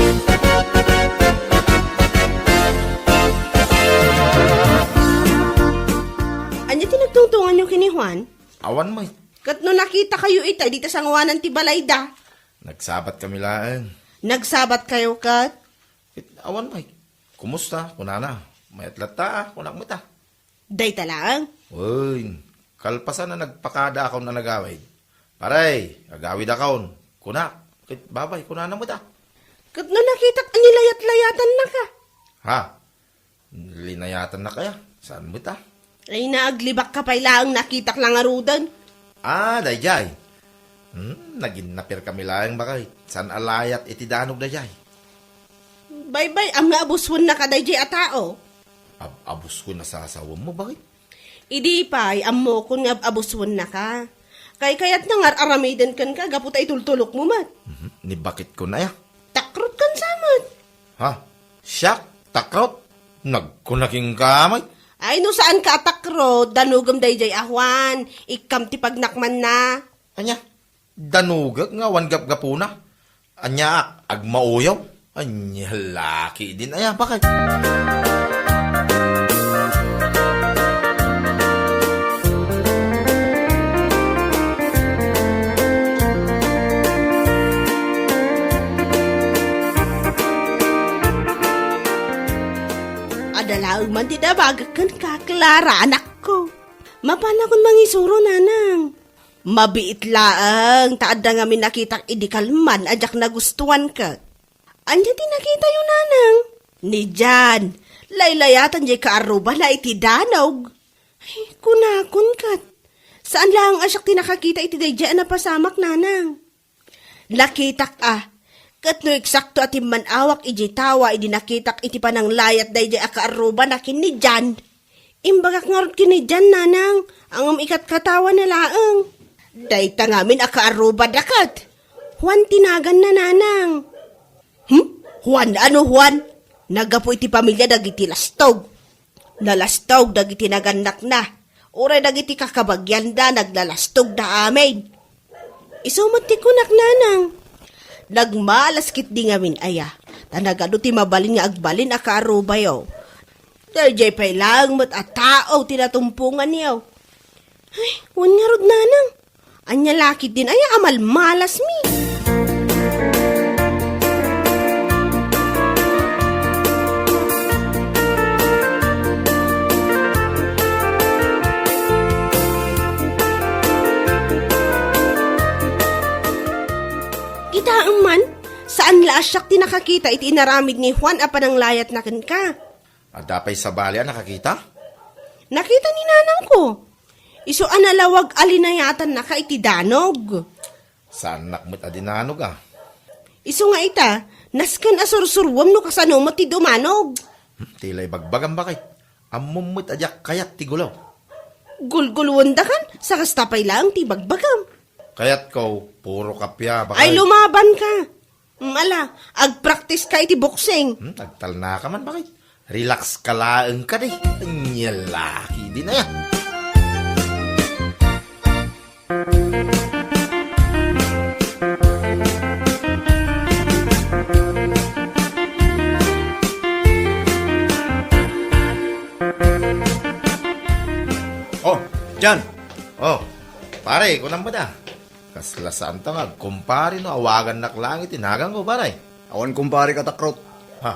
Ania ti nagtungtunganyo ken ni Juan? Awan met. Ket no nakitakayo ita dita sangoanan ti balayda? Nagsabatkami laeng. Nagsabatkayo ket? Ket awan met. Kumusta? Kunana. Mayat latta, kunak met a. Dayta laeng? Wen, kalpasan a nagpakadaakon a nagawid. Pare, agawidakon. Kunak, ket babay, kunana met a. Ket no nakitak a nilayat-layatannaka? Ha? Linayatannaka aya? Saan met a? Ay, naaglibakka pay laeng nakitak la ngaruden. Ah, dayjay. Hmm, naginnapirkami laeng, bakay. Saan a layat iti danog dayjay? Baybay-am nga abuswennaka dayjay a tao. Ab-, abuswen a sasawem mo, bakay? Idi pay, ammokon nga ab-, abuswennaka. Kaykayatna nga ar-aramiden kenka gapu ta itultulokmo met. Mhm, ni bakit ko na ya? Takrot kan samet. Ha? Siak? Takrot? Nagkuna kenka met? Ay, no saanka a takrot, danogem dayjay a Juan, ikkam ti pagnakmanna. Ania? Danogek nga awan gapgapuna? Aniaak, agmauyong? Ania, laki din aya, bakit? Adda laeng man ti dabagek kenka, Clara, anakko. Mapanakon mangisuro, nanang. Mabiit laeng ta adda ngamin nakitak idi kalman a diak nagustuan ket. Ania ti nakitayo, nanang? Ni Jan, laylayatan diay kaarrubana iti danog. Ay, kunakon ket. Saan laeng a siak ti nakakita iti daydiay a napasamak, nanang. Nakitak a. Ket no eksakto a timman-awak idiay tawa idi nakitak iti pananglayat daydiay a kaarrubana ken ni Jan, imbagak ngarud ken ni Jan, nanang, ngem ikatkatawana laeng. Dayta ngamin a kaarrubada ket. Juan ti naganna, nanang. Hmm? Juan? Ano Juan? Naggapu iti pamilia dagiti lastog. Nalastog dagiti nagannakna. Uray dagiti kakabagianda, naglalastogda amin. Isu met ti kunak, nanang. Nagmalas ketdi ngamin aya, ta nagadu ti mabalin nga agbalin a kaarrubayo. Daydiay pay laeng met a tao ti natumponganyo. Ay, wen ngarud, nanang. Ania la ketdin aya a malmalasmi? Kitaem man, saan la a siak ti nakakita iti inaramid ni Juan a pananglayatna kenka. Adda pay sabali a nakakita? Nakita ni nanangko. Isu a nalawag a linayatannaka iti danog. Saannak met a dinanog, a. Isu nga ita, nasken a sursuruem no kasano met ti dumanog. Hmm, ti la ibagbagam, bakit? Ammom met a diak kayat ti gulaw. Gulguluendakan, sa kasta pay laeng ti ibagbagam. Kayatko, puro kappia, bakit? Ay, lumabanka. Mm, ala, agpraktiska iti boxing. Hmm, agtalnaka man, bakit? Relax ka laeng kadi. Ania la ketdin aya. Oh, Jan. Oh, pare, kunam met a. Kasla saanta nga agkumpare no awagannak laeng iti naganko, pare. Awan kumparek a takrot. Ha?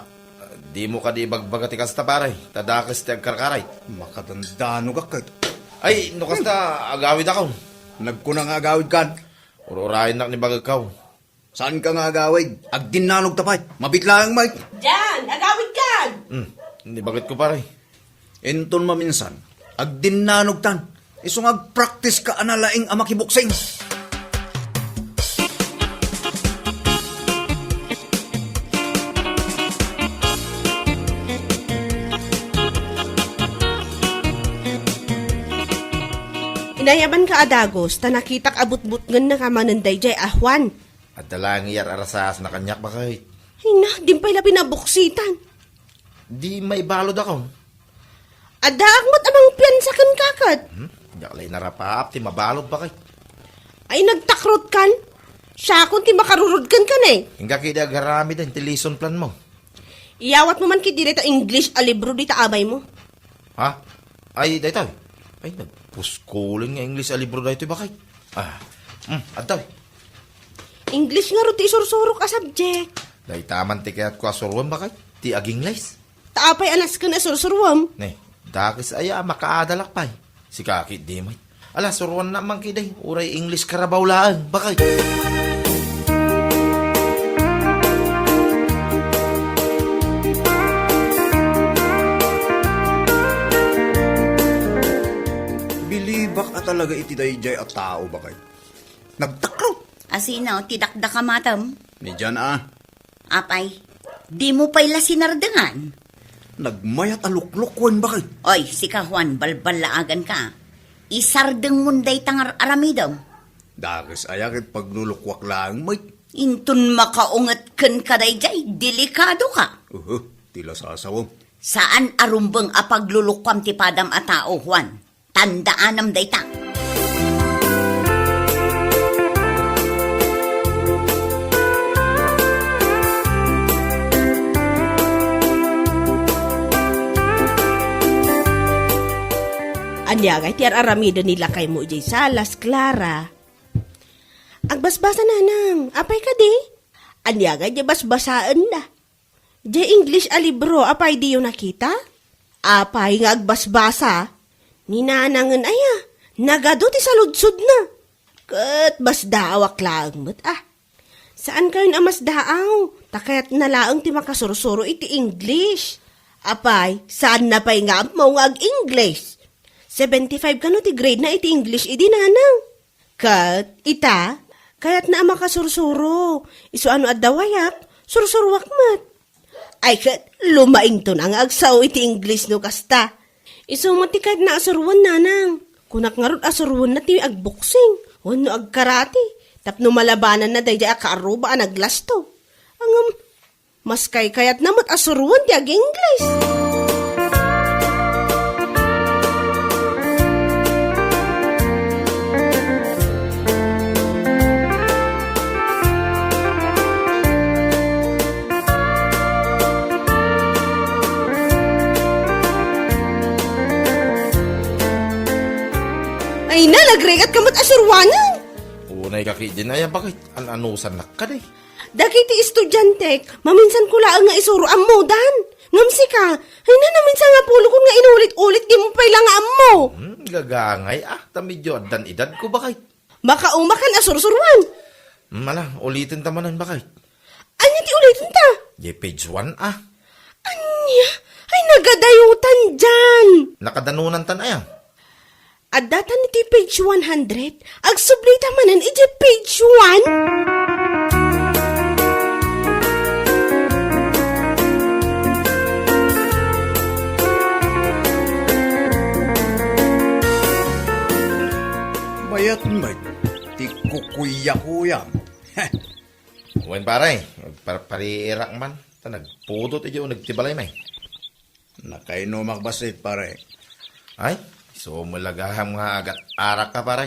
Dimo kadi ibagbaga ti kasta, pare, ta dakes ti agkarkaray. Makadandanogak ket. Ay, no kasta, agawidakon. Nagkuna nga agawidkan. Ur-urayennak ni bagekkaw. Saanka nga agawid? Agdinnanogta pay. Mabiit laeng, Mike. Jan, agawidkan! Hmm, ni bagekko, pare. Inton maminsan, agdinnanogtan. Isu nga agpraktiska a nalaing a makiboksing. Inayabanka a dagus, ta nakitak a butbutngennaka manen daydiay a Juan. Adda la nga iyar-arasaasna kaniak, bakit? Ay na, din pay la pinabuksitan. Di maibaludakon. Addaak met a mangpiansa kenka ket. Hmm? Diak la inarapaap ti mabalud, bakit? Ay, nagtakrotkan? Siakon ti makarurudkan ken, eh. Inggak idi agaramiden ti lesson plan mo. Iyawatmo man ketdi dayta English a libro dita abaymo. Ha? Ay, daytoy. Ay, nagpuskulen nga English a libro daytoy, bakit? Ah, hmm, adtoy. English ngarud ti isursurok a subject. Dayta man ti kayatko a suruem, bakit? Ti agingles. Ta apay a nasken a sursuruem? Ne, dakes aya a makaadalak pay. Sika ketdi met. Ala, suruannak man ketdi. Uray English Carabao laeng, bakit? talaga iti daydiay a tao, baket. Nagtakrot. Asino ti dakdakamatem? Ni Jan a. Apay, dimo pay la sinardengan? Nagmayat a luklukuen, baket. Oy, sika, Juan, balballaaganka. Isardengmon dayta nga ar-aramidem. Dakes aya ket paglulukuak laeng met. Inton makaunget kenka daydiay, delikadoka. Uhu, ti lasasawem. Saan a rumbeng a paglulukuam ti padam a tao, Juan. Tandaanam dayta. Ania ngay ti ar-aramiden ni lakaymo idiay salas, Clara? Agbasbasa, nanang. Apay kadi? Ania ngay diay basbasaenna? Diay English a libro, apay diyo nakita? Apay nga agbasbasa? Ni nanangen aya, nagadu ti saludsodna. Ket masdaawak laeng met a. Saankayon a masdaaw, ta kayatna laeng ti makasursuro iti English. Apay, saanna pay nga ammo nga ag-English? Seventy-five kano ti grade na iti English idi, nanang? Ket ita, kayatna a makasursuro. Isu a no adda wayak, sursuroak met. Ay ket, lumaington a nga agsao iti English no kasta. Isu met ti kayatna a suroen, nanang. Kunak ngarud a suroenna ti agboksing wenno agkarate tapno malabananna daydiay a kaarruba a naglasto. Ngem, maskay kayatna met a suroen ti ag-English. Ay na, nagrigat ka met a suruanen. Unay ka kidin, ay, bakit? An-anusan nakka, day? Dagiti estudiantek, maminsan ko laeng nga isuro ammodan. Ngem sika, ay na, naminsan nga pulokon nga inulit-ulit, di mo pay la nga ammo. Hmm, gagangay, ah, ta medyo addan edad ko, bakit? Makaumakan a sursuruan. Hmm, ala, uliten ta manen, bakit? Ania ti uliten ta? Di page one, ah. Ania? Ay, nagadayutan diay. Nakadanunan tan aya? Adda tan iti page one hundred. Agsubli ta manen iti page one. Mayat met ti kukuyakuyam. Wen, pare, parpariirak man. Ta nagpudot idiay uneg ti balay, may. Nakainumak bassit, pare. Ay, sumulagaham nga agat-arak ka, pare.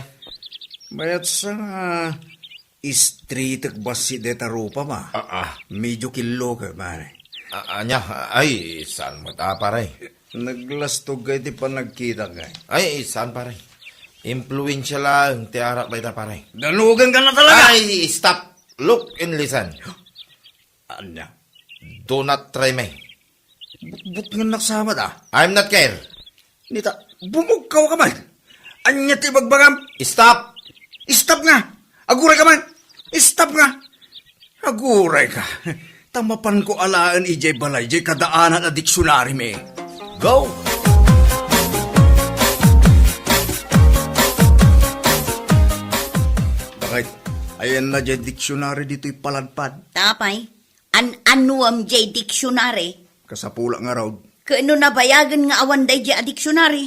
Mayat sa nga istritek bassit deta rupa, ma. Ah, ah. Medyo killo ka, pare. Ah, anya, ay, saan mo ta, pare? Naglastog ka iti panagkita ka. Ay, saan, pare? Impluensya lang ti arak dayta, pare. Danugan ka na talaga! Ay, stop! Look and listen. Anya? Do not try me. Butbutngennak sa amat, ah. I'm not care. Nita, bumugkaw ka man. Anya ti ibagbagam? Stop! Stop nga! Aguray ka man! Stop nga! Aguray ka. Ta mapanko alaen idiay balay, diay kadaanan a diksionari mi. Go! Bakit? Ayanna diay diksionari ditoy paladpad. Tapay? An-anuam diay diksionari? Kasapulak ngarud. Ket no nabayagen nga awan daydiay a diksionari?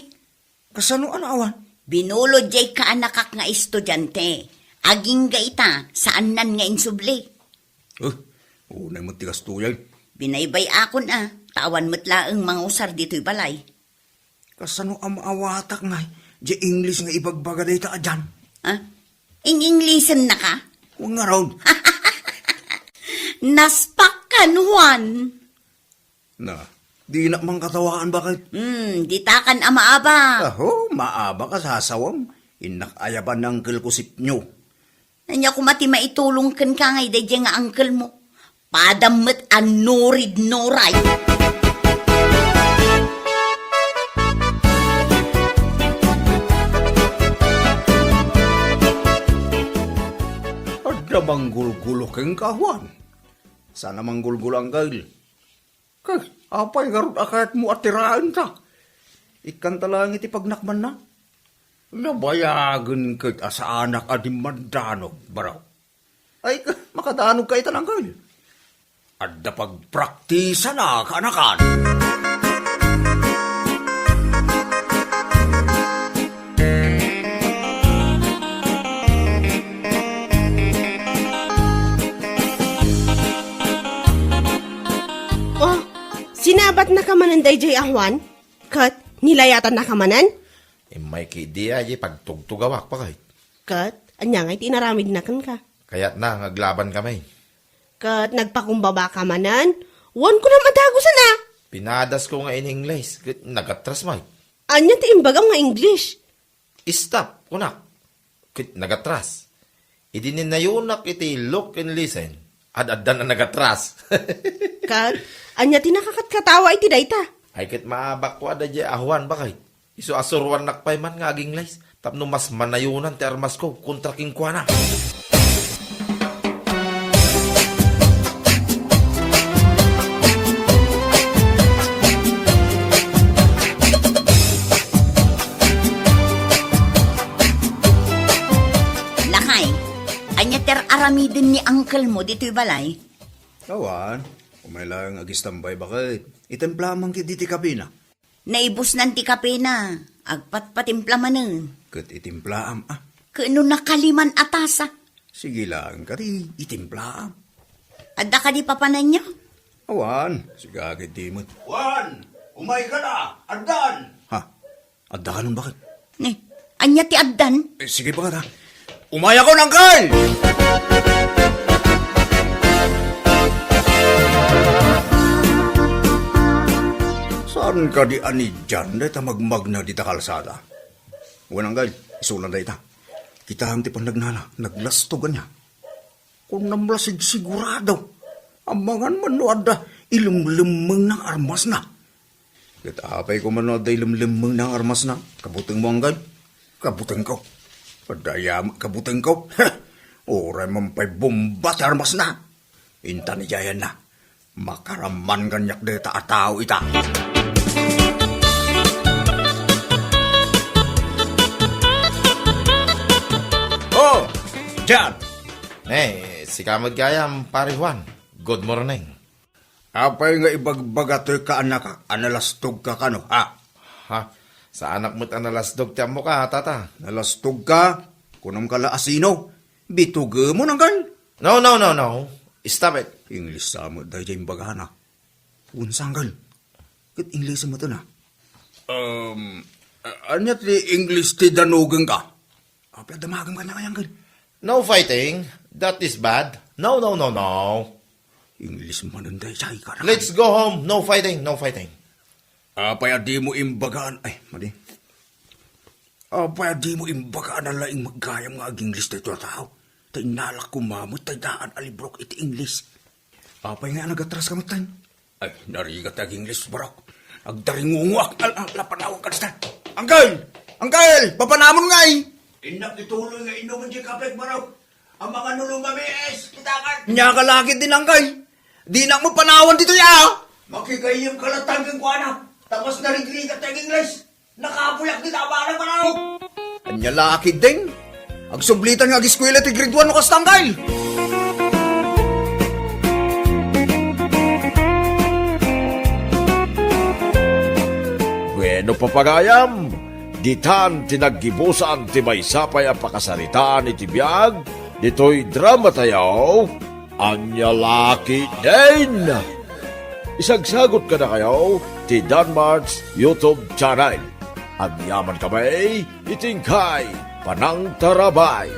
Kasano a naawan? Binulod diay kaanakak nga estudiante. Agingga ita, saannan nga insubli. Eh, unay met ti kastoy. Binaybay-akon a, ta awan met laeng mangusar ditoy balay. Kasano a maawatak nga diay English nga ibagbaga dayta a Jan? Ah? Ing-Englishennaka? Wen ngarud. Naspak kan, Juan. Na, dinak man katawaan, bakit? Hmm, ditakan a maaba. Aho, maaba ka, sasawam. Innak ayaban ni Uncle ko sipnyo. Ania koma ti maitulong kenka nga daydiay nga uncle mo? Padam met a nurid nuray. Adda manggulgulo kenka, Juan. Saan a manggulgulo, Uncle. Kay, apay ngarud a kayatmo a tiraenta? Ikkanta laeng iti pagnakmanna. Nabayagen ket a saanak a dimmandanog, baro. Ay, ka-, makadanog ka ita, Uncle. Adda pagpraktisan a kaanakan. Oh, sinabatnaka manen daydiay a Juan? Ket nilayatannaka manen? Immay ketdi a pagtugtugawak, baket. Ket ania ngay ti inaramidna kenka? Kayatna nga aglabankami. Ket nagpakumbabaka manen? Wen, kunam a dagusen a. Pinadasko nga in English, ket nagatras met. Ania ti imbagam nga English? Stop, kunak. Ket nagatras. Idi ninayonak iti look and listen, ad-addan a nagatras. Ket ania ti nakakatkatawa iti dayta? Ay, ket maabakko a daydiay a Juan, baket. Isu a suruannak pay man nga ag-Ingles tapno mas manayonan ti armasko kontra kenkuana. Lakay, ania ti ar-aramiden ni uncle mo ditoy balay? Awan, umay laeng agistambay, baket. Itimplaam man ketdi ti kapena. Naibusnan ti kapena, agpatpatimpla manen. Ket itimplaam, a. Ket no nakaliman a tasa? Sige laeng kadi, itimplaam. Adda kadi papananyo? Awan, sika ketdi met. Juan, umayka la, addan. Ha? Adda kanon, baket? Ni, ania ti addan? Eh, sige, baket, ha. Umayakon, Uncle! Saan kadi a ni John dayta magmagna dita kalsada? Wen, Uncle, isuna dayta. Kitaem ti pannagnana, naglastog ania. Kunam la sigsigurado. Amangan man no adda ilemlemmengna nga armasna. Ket apay koma no adda ilemlemmengna nga armasna? Kabutengmo, Uncle? Kabutengko. Adda aya met kabutengko. Uray man pay bomba ti armasna. Intan idiayanna. Makaraman kaniak dayta a tao ita. Oh, John! Eh, sika met gayam, Pare Juan. Good morning. Apay nga ibagbaga toy kaanakak a nalastogka kano, ha? Ha? Saanak met a nalastog ti ammoka, tata. Nalastogka? Kunamka la a sino? Bitugemon, Uncle? No, no, no, no. Stop it. English sa met daydiay imbagana. Unsa, Uncle? Ket English met na. Um, a-, ania ti English ti danogengka? Apay a damagem kaniak, Uncle? No fighting. That is bad. No, no, no, no. English manen daydiay, kanak. Let's go home. No fighting, no fighting. Apay a dimo imbagaan, ay, madi. Apay a dimo imbagaan a laing met gayam nga ag-English daytoy a tao? Ta innalak koma met tay daan a librok iti English. Apay nga nagatraska metten? Ay, narigat ti ag-English, barok. Agdaringungoak. Al-, al-, la, panawanka dita. Uncle! Uncle! Papanamon ngay! Innak ituloy nga inumen ti kapek, barok. Amangan no lumamiis, kitakan. Nia ka la ketdin, Uncle. Dinak met panawan ditoy, a. Makigayemka latta kenkuana. Ta mas narigrigat ti ag-English. Nakapuyak dita a banag, manawag. Ania la ketdin? Agsublitan nga ageskuela ti grade one no kasta, Uncle. Bueno, papagayam, ditan ti naggibusan ti maysa pay a pakasaritaan iti biag ditoy dramatayo. Ania la ketdin? Isagsagot kadakayo ti Danmart's YouTube channel. Agyamankami iti inkay panangtarabay.